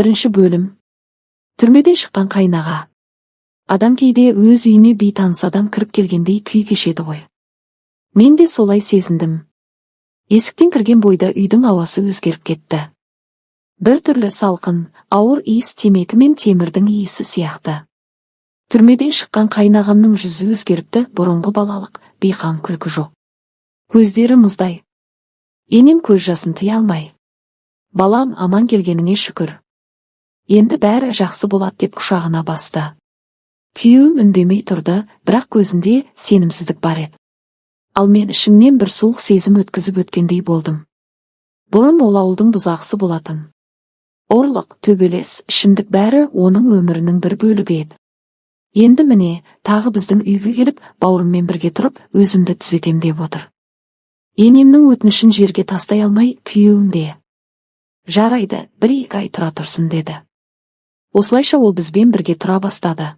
Бірінші бөлім. Түрмеден шыққан қайнаға. Адам кейде өз үйіне бейтаныс адам кіріп келгендей күй кешеді ғой. Мен де солай сезіндім. Есіктен кірген бойда үйдің ауасы өзгеріп кетті. Бір түрлі салқын, ауыр иіс, темекі мен темірдің иісі сияқты. Түрмеден шыққан қайнағамның жүзі өзгеріпті, бұрынғы балалық, бейқам күлкі жоқ. Көздері мұздай. Енем көз жасын тыя алмай: «Балам, аман келгеніңе шүкір. Енді бәрі жақсы болады», – деп құшағына басты. Күйеуім үндемей тұрды, бірақ көзінде сенімсіздік бар еді. Ал мен ішімнен бір суық сезім өткізіп өткендей болдым. Бұрын ол ауылдың бұзақысы болатын. Ұрлық, төбелес, ішімдік – бәрі оның өмірінің бір бөлігі еді. Енді міне, тағы біздің үйге келіп, бауырыммен бірге тұрып, өзімді түзетем деп отыр. Енемнің өтінішін жерге тастай алмай, күйеуім де: «Жарайды, 1-2 ай тұра тұрсын», – деді. Осылайша ол бізбен бірге тұра бастады.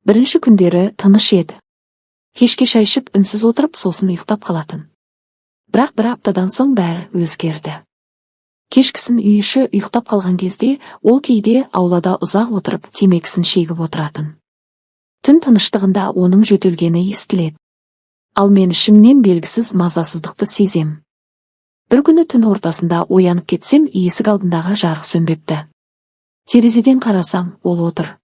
Бірінші күндері тыныш еді. Кешке шай ішіп, үнсіз отырып, сосын ұйықтап қалатын. Бірақ бір аптадан соң бәрі өзгерді. Кешкісін үй іші ұйықтап қалған кезде ол кейде аулада ұзақ отырып, темекісін шегіп отыратын. Түн тыныштығында оның жөтелгені естіледі. Ал мен ішімнен белгісіз мазасыздықты сезем. Бір күні түн ортасында оянып кетсем, есік алдындағы жарық сөнбепті. Терезеден қарасам, ол отыр.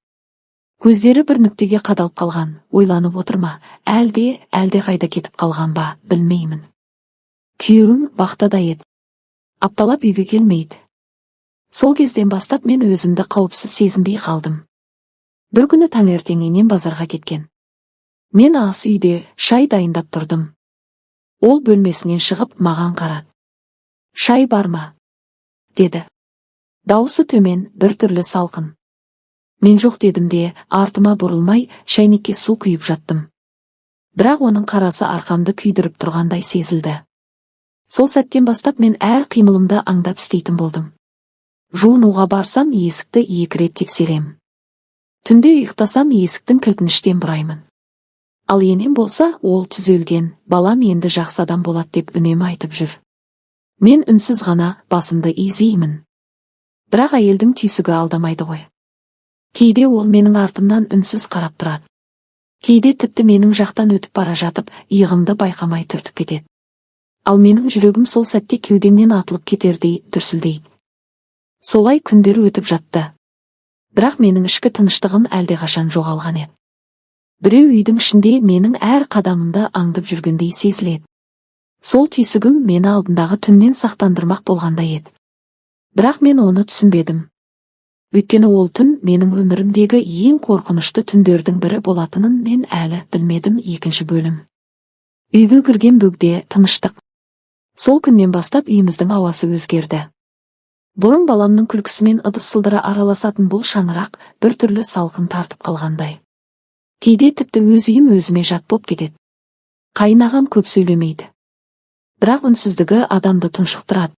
Көздері бір нүктеге қадалып қалған, ойланып отыр ма, әлде қайда кетіп қалған ба, білмеймін. Күйеуім вахтада еді. Апталап үйге келмейді. Сол кезден бастап мен өзімді қауіпсіз сезінбей қалдым. Бір күні таңертең енем базарға кеткен. Мен ас үйде шай дайындап тұрдым. Ол бөлмесінен шығып, маған қарады. «Шай бар ма?» – деді. Дауысы төмен, бір түрлі салқын. Мен «жоқ» дедім де, артыма бұрылмай, шәйнекке су құйып жаттым. Бірақ оның қарасы арқамды күйдіріп тұрғандай сезілді. Сол сәттен бастап мен әр қимылымды аңдап істейтін болдым. Жуынуға барсам, есікті екі рет тексерем. Түнде ұйықтасам, есіктің кілтін іштен бұраймын. Ал енем болса, «ол түзелген, балам енді жақсы адам болады» деп үнемі айтып жүр. Мен үнсіз ғана басымды изеймін. Бірақ әйелдің түйсігі алдамайды ғой. Кейде ол менің артымнан үнсіз қарап тұрады. Кейде тіпті менің жақтан өтіп бара жатып, иығымды байқамай түртіп кетеді. Ал менің жүрегім сол сәтте кеудемнен атылып кетердей дүрсілдейді. Солай күндер өтіп жатты. Бірақ менің ішкі тыныштығым әлдеқашан жоғалған еді. Біреу үйдің ішінде менің әр қадамымды аңдып жүргендей сезіледі. Сол түйсігім мені алдындағы түннен сақтандырмақ болғандай еді. Бірақ мен оны түсінбедім. Өйткені ол түн менің өмірімдегі ең қорқынышты түндердің бірі болатынын мен әлі білмедім. Екінші бөлім. Үйге кірген бөгде тыныштық. Сол күннен бастап үйіміздің ауасы өзгерді. Бұрын баламның күлкісімен ыдыс сылдыры араласатын бұл шаңырақ бір түрлі салқын тартып қалғандай. Кейде тіпті өз үйім өзіме жат боп кетеді. Қайынағам көп сөйлемейді. Бірақ үнсіздігі адамды тұншықтырады.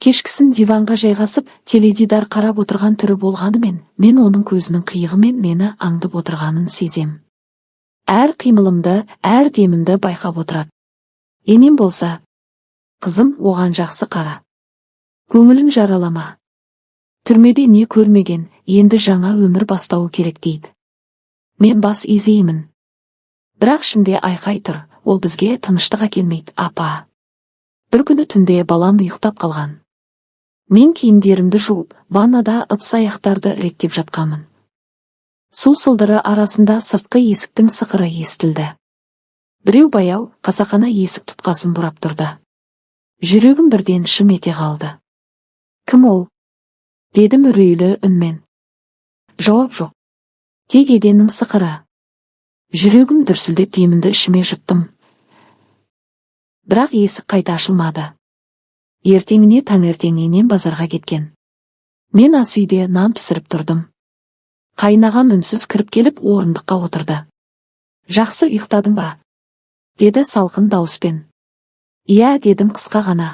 Кешкісін диванға жайғасып, теледидар қарап отырған түрі болғанымен, мен оның көзінің қиығымен мені аңдып отырғанын сезем. Әр қимылымды, әр демімді байқап отырады. Енем болса: «Қызым, оған жақсы қара. Көңілін жаралама. Түрмеде не көрмеген, енді жаңа өмір бастауы керек», – дейді. Мен бас изеймін. Бірақ ішімде айқай тұр: «Ол бізге тыныштық әкелмейді, апа». Бір күні түнде балам ұйықтап қалған. Мен киімдерімді жуып, ваннада ыдыс аяқтарды реттеп жатқанмын. Су сылдыры арасында сыртқы есіктің сықыры естілді. Біреу баяу, қасақана есік тұтқасын бұрап тұрды. Жүрегім бірден шым ете қалды. «Кім ол?» – дедім үрейлі үнмен. Жауап жоқ. Тек еденнің сықыры. Жүрегім дүрсілдеп, демімді ішіме жұттым. Бірақ есік қайта ашылмады. Ертеңіне таңертең енем базарға кеткен. Мен ас үйде нан пісіріп тұрдым. Қайынағам үнсіз кіріп келіп, орындыққа отырды. «Жақсы ұйықтадың ба?» – деді салқын дауыспен. «Иә», – дедім қысқа ғана.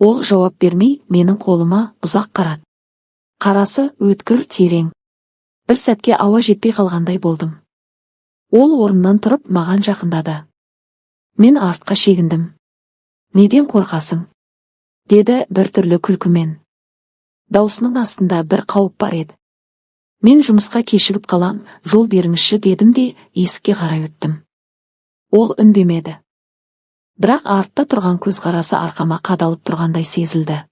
Ол жауап бермей, менің қолыма ұзақ қарады. Қарасы өткір, терең. Бір сәтке ауа жетпей қалғандай болдым. Ол орнынан тұрып, маған жақындады. Мен артқа шегіндім. «Неден қорқасың?» – деді бір түрлі күлкімен. Даусының астында бір қауіп бар еді. «Мен жұмысқа кешігіп қалам, жол беріңізші», – дедім де, есікке қарай өттім. Ол үндемеді. Бірақ артта тұрған көзқарасы арқама қадалып тұрғандай сезілді.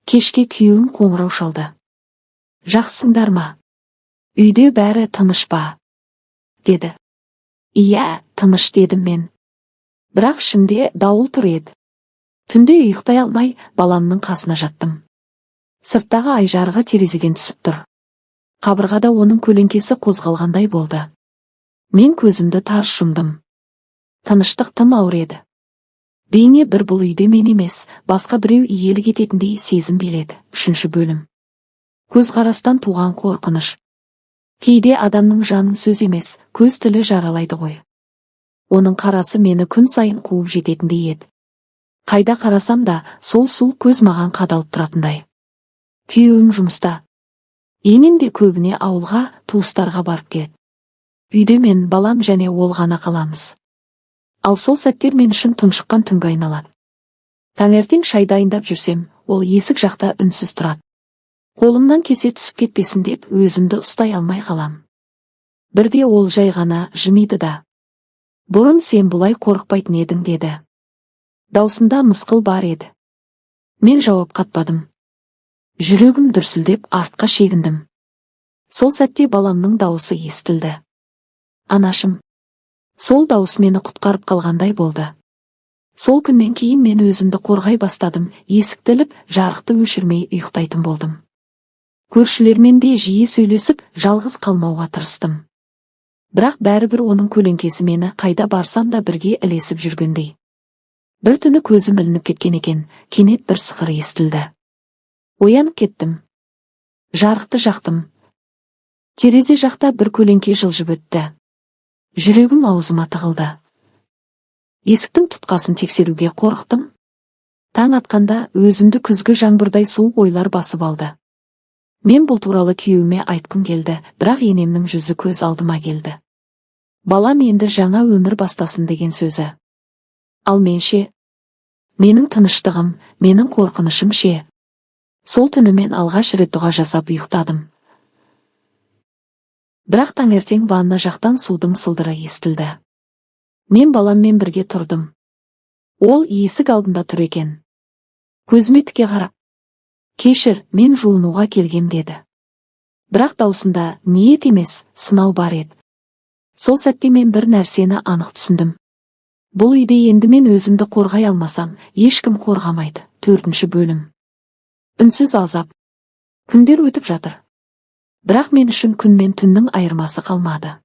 Кешке күйеуім қоңырау шалды. «Жақсыңдар ма? Үйде бәрі тыныш па?» – деді. «Иә, тыныш», – дедім мен. Бірақ ішімде дауыл тұр еді. Түнде ұйықтай алмай, баламның қасына жаттым. Сырттағы ай жарығы терезеден түсіп тұр. Қабырғада оның көлеңкесі қозғалғандай болды. Мен көзімді тарс жұмдым. Тыныштық тым ауыр еді. Бейне бір бұл үйде мен емес, басқа біреу иелік ететіндей сезім биледі. Үшінші бөлім. Көзқарастан туған қорқыныш. Кейде адамның жанын сөз емес, көз тілі жаралайды ғой. Оның қарасы мені күн сайын қуып жететіндей еді. Қайда қарасам да, сол суық көз маған қадалып тұратындай. Күйеуім жұмыста. Енем де көбіне ауылға, туыстарға барып келеді. Үйде мен, балам және ол ғана қаламыз. Ал сол сәттер мен үшін тұншыққан түнге айналады. Таңертең шай дайындап жүрсем, ол есік жақта үнсіз тұрады. Қолымнан кесе түсіп кетпесін деп өзімді ұстай алмай қалам. Бірде ол жай ғана жымиды да: «Бұрын сен бұлай қорықпайтын едің», – деді. Даусында мысқыл бар еді. Мен жауап қатпадым. Жүрегім дүрсілдеп, артқа шегіндім. Сол сәтте баламның дауысы естілді: «Анашым!» Сол дауыс мені құтқарып қалғандай болды. Сол күннен кейін мен өзімді қорғай бастадым, есікті іліп, жарықты өшірмей ұйықтайтын болдым. Көршілермен де жиі сөйлесіп, жалғыз қалмауға тырыстым. Бірақ бәрібір оның көлеңкесі мені қайда барсам да бірге ілесіп жүргендей. Бір түні көзім ілініп кеткен екен, кенет бір сықыр естілді. Оянып кеттім. Жарықты жақтым. Терезе жақта бір көлеңке жылжып өтті. Жүрегім аузыма тығылды. Есіктің тұтқасын тексеруге қорықтым. Таң атқанда өзімді күзгі жаңбырдай суық ойлар басып алды. Мен бұл туралы күйеуіме айтқым келді, бірақ енемнің жүзі көз алдыма келді. «Балам енді жаңа өмір бастасын» деген сөзі. Ал мен ше? Менің тыныштығым, менің қорқынышым ше? Сол түні мен алғаш рет дұға жасап ұйықтадым. Бірақ таңертең ванна жақтан судың сылдыры естілді. Мен баламмен бірге тұрдым. Ол есік алдында тұр екен. Көзіме тіке қарап: «Кешір, мен жуынуға келгем», – деді. Бірақ даусында ниет емес, сынау бар еді. Сол сәтте мен бір нәрсені анық түсіндім. Бұл үйде енді мен өзімді қорғай алмасам, ешкім қорғамайды. Төртінші бөлім. Үнсіз азап. Күндер өтіп жатыр. Бірақ мен үшін күн мен түннің айырмасы қалмады.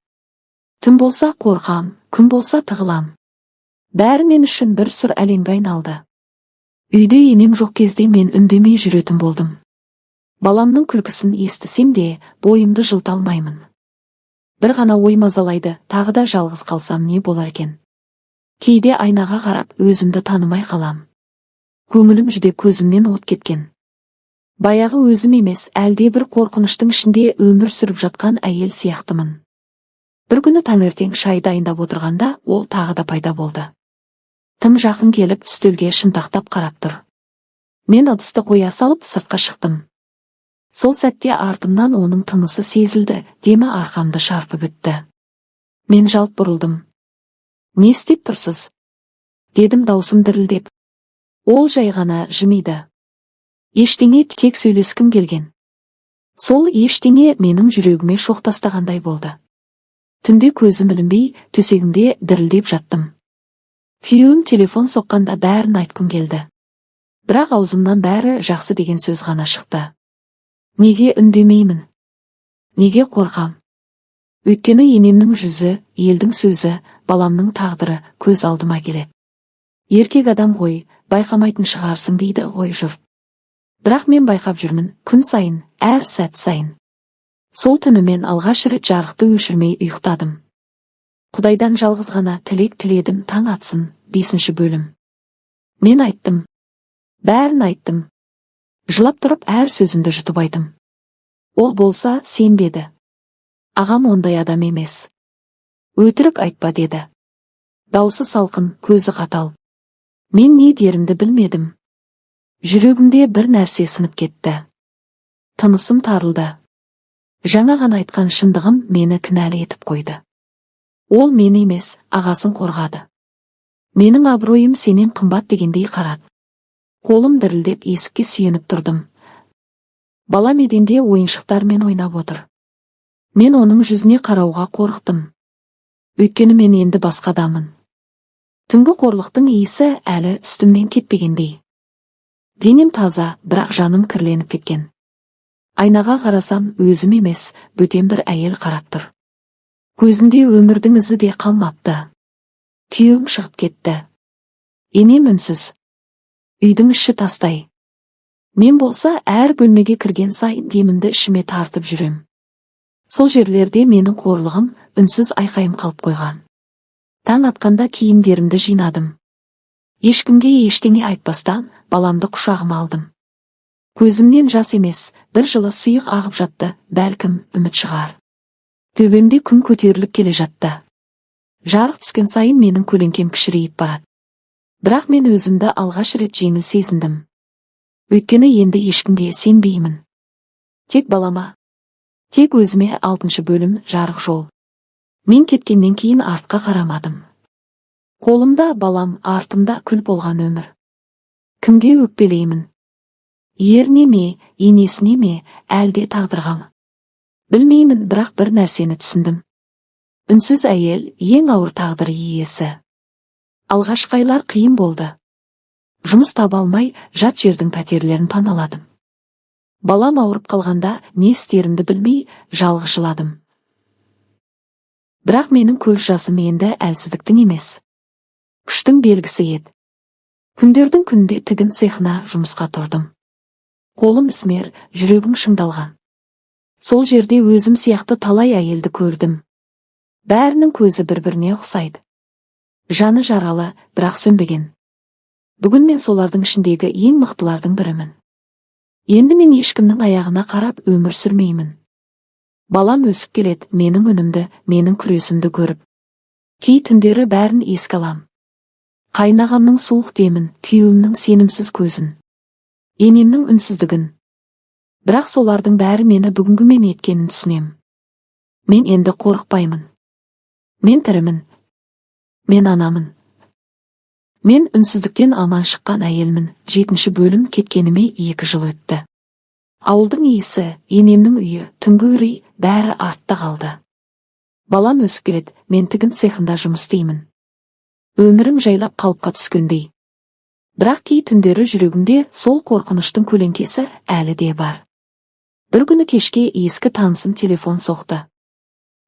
Түн болса қорқам, күн болса тығылам. Бәрі мен үшін бір сұр әлемге айналды. Үйде енем жоқ кезде мен үндемей жүретін болдым. Баламның күлкісін естісем де, бойымды жылыта алмаймын. Бір ғана ой мазалайды: тағы да жалғыз қалсам, не болар екен? Кейде айнаға қарап, өзімді танымай қалам. Көңілім жүдеп, көзімнен от кеткен. Баяғы өзім емес, әлде бір қорқыныштың ішінде өмір сүріп жатқан әйел сияқтымын. Бір күні таңертең шай дайындап отырғанда, ол тағы да пайда болды. Тым жақын келіп, үстелге шынтақтап қарап тұр. Мен ыдысты қоя салып, сыртқа шықтым. Сол сәтте артымнан оның тынысы сезілді, демі арқамды шарпып өтті. Мен жалт бұрылдым. «Не істеп тұрсыз?» – дедім даусым дірілдеп. Ол жай ғана жымиды: «Ештеңе, тек сөйлескім келген». Сол ештеңе менің жүрегіме шоқ тастағандай болды. Түнде көзім ілінбей, төсегімде дірілдеп жаттым. Күйеуім телефон соққанда бәрін айтқым келді. Бірақ аузымнан «бәрі жақсы» деген сөз ғана шықты. Неге үндемеймін? Неге қорқам? Өйткені енемнің жүзі, елдің сөзі, баламның тағдыры көз алдыма келеді. «Еркек адам ғой, байқамайтын шығарсың» дейді ғой жұрт. Бірақ мен байқап жүрмін, күн сайын, әр сәт сайын. Сол түні мен алғаш рет жарықты өшірмей ұйықтадым. Құдайдан жалғыз ғана тілек тіледім: таң атсын. Бесінші бөлім. Мен айттым. Бәрін айттым. Жылап тұрып, әр сөзімді жұтып айттым. Ол болса сенбеді. «Ағам ондай адам емес. Өтірік айтпа», – деді. Даусы салқын, көзі қатал. Мен не дерімді білмедім. Жүрегімде бір нәрсе сынып кетті. Тынысым тарылды. Жаңа ғана айтқан шындығым мені кінәлі етіп қойды. Ол мені емес, ағасын қорғады. Менің абыройым сенен қымбат дегендей қарады. Қолым дірілдеп, есікке сүйеніп тұрдым. Балам еденде ойыншықтармен ойнап отыр. Мен оның жүзіне қарауға қорықтым. Өйткені мен енді басқа адаммын. Түнгі қорлықтың иісі әлі үстімнен кетпегендей. Денем таза, бірақ жаным кірленіп кеткен. Айнаға қарасам, өзім емес, бөтен бір әйел қарап тұр. Көзінде өмірдің ізі де қалмапты. Күйеуім шығып кетті. Енем үнсіз. Үйдің іші тастай. Мен болса, әр бөлмеге кірген сайын демімді ішіме тартып жүрем. Сол жерлерде менің қорлығым, үнсіз айқайым қалып қойған. Таң атқанда киімдерімді жинадым. Ешкімге ештеңе айтпастан, баламды құшағыма алдым. Көзімнен жас емес, бір жылы сұйық ағып жатты, бәлкім, үміт шығар. Төбемде күн көтеріліп келе жатты. Жарық түскен сайын менің көлеңкем кішірейіп барады. Бірақ мен өзімді алғаш рет жеңіл сезіндім. Өйткені енді ешкімге сенбеймін. Тек балама. Тек өзіме. Алтыншы бөлім. Жарық жол. Мен кеткеннен кейін артқа қарамадым. Қолымда балам, артымда күл болған өмір. Кімге өкпелеймін? Еріне ме, енесіне ме, әлде тағдырға ма? Білмеймін, бірақ бір нәрсені түсіндім. Үнсіз әйел ең ауыр тағдыр иесі. Алғашқы айлар қиын болды. Жұмыс таба алмай, жат жердің пәтерлерін паналадым. Балам ауырып қалғанда, не істерімді білмей, жалғыз жыладым. Бірақ менің көз жасым енді әлсіздіктің емес, күштің белгісі еді. Күндердің күнінде тігін цехына жұмысқа тұрдым. Қолым ісмер, жүрегім шыңдалған. Сол жерде өзім сияқты талай әйелді көрдім. Бәрінің көзі бір-біріне ұқсайды. Жаны жаралы, бірақ сөнбеген. Бүгін мен солардың ішіндегі ең мықтылардың бірімін. Енді мен ешкімнің аяғына қарап өмір сүрмеймін. Балам өсіп келеді, менің үнімді, менің күресімді көріп. Кей түндері бәрін еске алам. Қайынағамның суық демін, күйеуімнің сенімсіз көзін, енемнің үнсіздігін. Бірақ солардың бәрі мені бүгінгі мен еткенін түсінем. Мен енді қорықпаймын. Мен тірімін. Мен анамын. Мен үнсіздіктен аман шыққан әйелмін. Жетінші бөлім. Кеткеніме 2 жыл өтті. Ауылдың иісі, енемнің үйі, түнгі үрей, бәрі артта қалды. Балам өсіп келеді, мен тігін цехында жұмыс істеймін. Өмірім жайлап қалыпқа түскендей. Бірақ кей түндері жүрегімде сол қорқыныштың көлеңкесі әлі де бар. Бір күні кешке ескі танысым телефон соқты.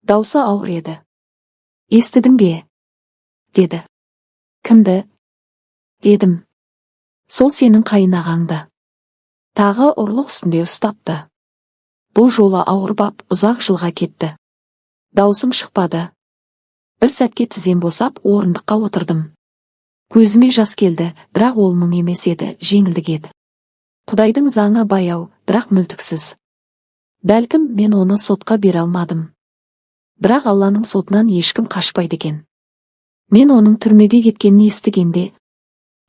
Даусы ауыр еді. «Естідің бе?» – деді. «Кімді?» – дедім. «Сол сенің қайынағаңды. Тағы ұрлық үстінде ұстапты. Бұл жолы ауыр бап, ұзақ жылға кетті». Даусым шықпады. Бір сәтке тізем босап, орындыққа отырдым. Көзіме жас келді, бірақ ол мұң емес еді, жеңілдік еді. Құдайдың заңы баяу, бірақ мүлтіксіз. Бәлкім, мен оны сотқа бере алмадым. Бірақ Алланың сотынан ешкім қашпайды екен. Мен оның түрмеге кеткенін естігенде,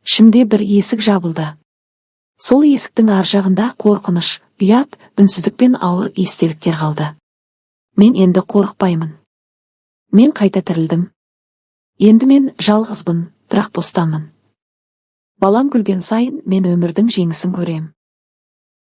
ішімде бір есік жабылды. Сол есіктің ар жағында қорқыныш, ұят, үнсіздік пен ауыр естеліктер қалды. Мен енді қорықпаймын. Мен қайта тірілдім. Енді мен жалғызбын, бірақ бостамын. Балам күлген сайын мен өмірдің жеңісін көрем.